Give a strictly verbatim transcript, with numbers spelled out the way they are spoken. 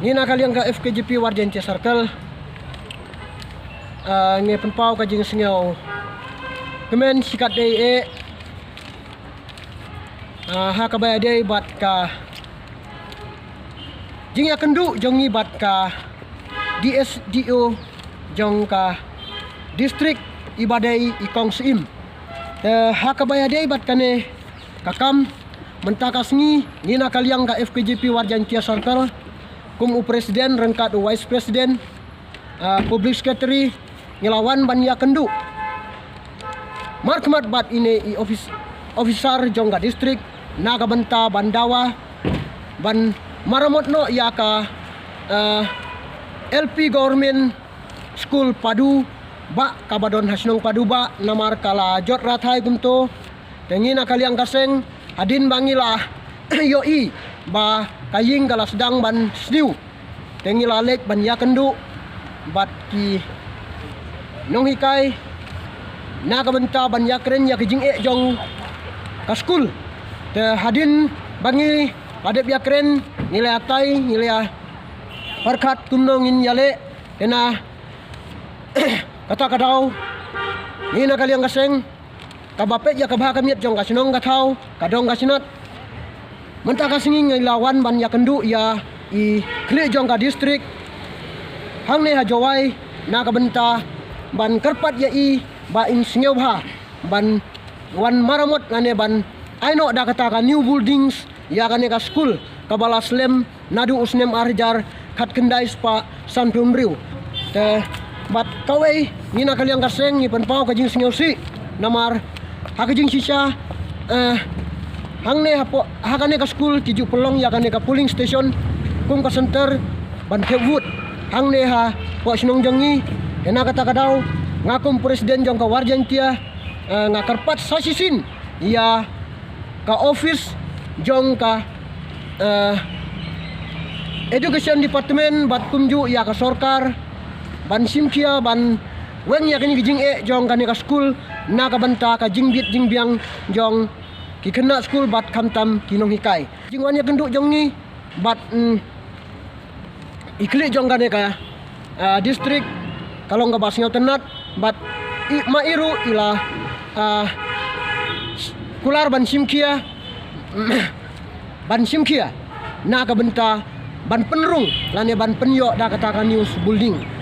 Ngi na ka liang ka F K J P Ward Jaintia Circle, ah, ngi pynpaw ka jingsngew kmen shikatdei eh, ah, ha kaba ïadei bad ka jingïakynduh jong ngi bad ka D S D O jong ka district, i ba dei i Kong Syiem. Te ha kaba ïadei bad kane ka kam, mynta ka sngi ngi na ka liang ka F K J P Ward Jaintia Circle, kum u president ryngkat u vice president, ah, public secretary, ngi la wan ban ïakynduh markhmat bad ine i office, officer jong ka district na ka bynta ban dawa ban maramot noh ïa ka, ah, L P Government School Padu Bah, kaba don ha shnong Padu Bah, namar ka la jot rathai kumto. Te ngi na ka liang ka seng, hadien ba ngi la ïohi ba ka ïing ka la sdang ban sniew, te ngi la leit ban ïakynduh bad ki nonghikai na ka bynta ban ïakren ïa ka jingeh jong ka skul. Te hadien ba ngi la dep ïakren, ngi la ïatai, ngi la ïa pyrkhat kumno ngin ïaleh. Te na kata ka daw, ngi na ka liang ka seng, kaba peit ïa ka bha ka miat jong ka shnong ka thaw, ka dong ka shnat, mynta ka sngi ngi la wan ban ïakynduh ïa i khlieh jong ka district hangne ha Jowai, na ka bynta ban kyrpad ïa i ba in sngewbha ban wan maramot lane ban ai noh da kata ka new buildings ïa kane ka skul kaba la slem naduh u snem ar hajar khatkhyndai spah sanphew hynriew. Te bad kawei, ngi na ka liang ka seng ngi pynpaw ka jingsngewsih, namar ha ka jingshisha, eh, hangne hapoh, ha kane ka skul ki ju pynlong ïa kane ka polling station kum ka center ban thep vote hangne hapoh shnong jong ngi. Te na kata ka daw, nga kum president jong ka Ward Jaintia, eh, nga kyrpad sa shisien ïa ka office jong ka, eh, Education Department bad kumjuh ïa ka sorkar ban shim khia ban weng ïa kane ka jingeh jong kane ka skul na ka bynta ka jingbit jingbiang jong ki khynnah skul bad khamtam ki nonghikai. Jingwan ïakynduh jong ngi bad, mm, i khlieh jong kane ka, ah, district ka long kaba sngewtynnat bad i, ma i ruh i la, ah, kular ban shim khia, ban shim khia na ka bynta ban pynrung lane ban pynïoh da kata ka new building.